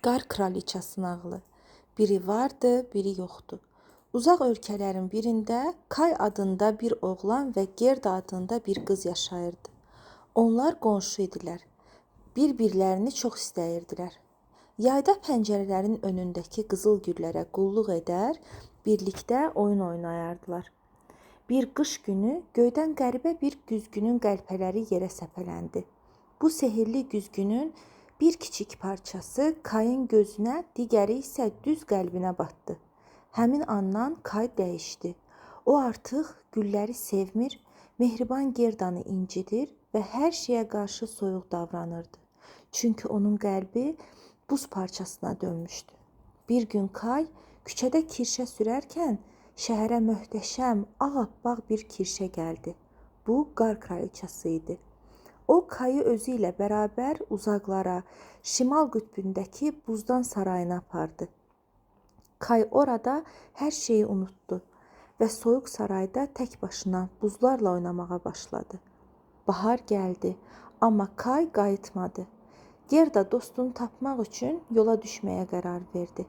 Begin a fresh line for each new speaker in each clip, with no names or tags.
Qar Kraliçası nağılı. Biri vardı, biri yoxdu. Uzaq ölkələrin birində Kay adında bir oğlan və Gerda adında bir qız yaşayırdı. Onlar qonşu idilər. Bir-birlərini çox istəyirdilər. Yayda pəncərələrin önündəki qızıl güllərə qulluq edər, birlikdə oyun oynayardılar. Bir qış günü göydən qəribə bir güzgünün qəlpələri yerə səpələndi. Bu sehrli güzgünün bir kiçik parçası Kayın gözünə, digəri isə düz qəlbinə batdı. Həmin andan Kay dəyişdi. O artıq gülləri sevmir, mehriban Gerdanı incidir və hər şeyə qarşı soyuq davranırdı. Çünki onun qəlbi buz parçasına dönmüşdü. Bir gün Kay küçədə kirşə sürərkən şəhərə möhtəşəm, ağappaq bir kirşə gəldi. Bu qar kraliçası idi. O Kayı özü ilə bərabər uzaqlara, şimal qütbündəki buzdan sarayına apardı. Kay orada hər şeyi unutdu və soyuq sarayda tək başına buzlarla oynamağa başladı. Bahar gəldi, amma Kay qayıtmadı. Gerda dostunu tapmaq üçün yola düşməyə qərar verdi.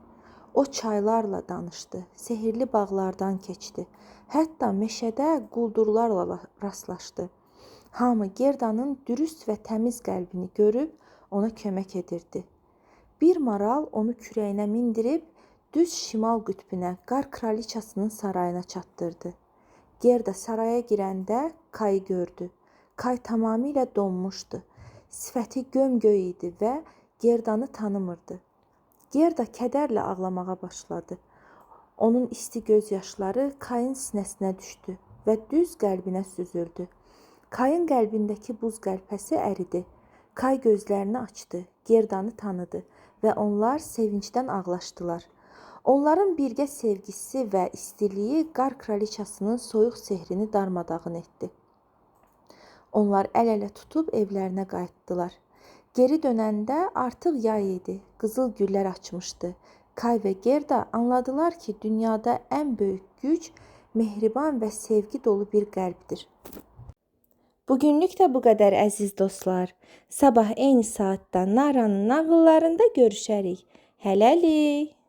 O çaylarla danışdı, sehrli bağlardan keçdi. Hətta meşədə quldurlarla rastlaşdı. Hamı Gerdanın dürüst və təmiz qəlbini görüb ona kömək edirdi. Bir maral onu kürəyinə mindirib düz şimal qütbünə, qar kraliçasının sarayına çatdırdı. Gerda saraya girəndə Kayı gördü. Kay tamamilə donmuşdu. Sifəti gömgöy idi və Gerdanı tanımırdı. Gerda kədərlə ağlamağa başladı. Onun isti göz yaşları Kayın sinəsinə düşdü və düz qəlbinə süzüldü. Kayın qəlbindəki buz qəlpəsi əridi. Kay gözlərini açdı, Gerdanı tanıdı və onlar sevincdən ağlaşdılar. Onların birgə sevgisi və istiliyi qar kraliçasının soyuq sehrini darmadağın etdi. Onlar əl-ələ tutub evlərinə qayıtdılar. Geri dönəndə artıq yay idi. Qızıl güllər açmışdı. Kay və Gerda anladılar ki, dünyada ən böyük güc mehriban və sevgi dolu bir qəlbdir. Bugünlük də bu qədər əziz dostlar. Sabah eyni saatda Naranın nağıllarında görüşərik. Hələlik.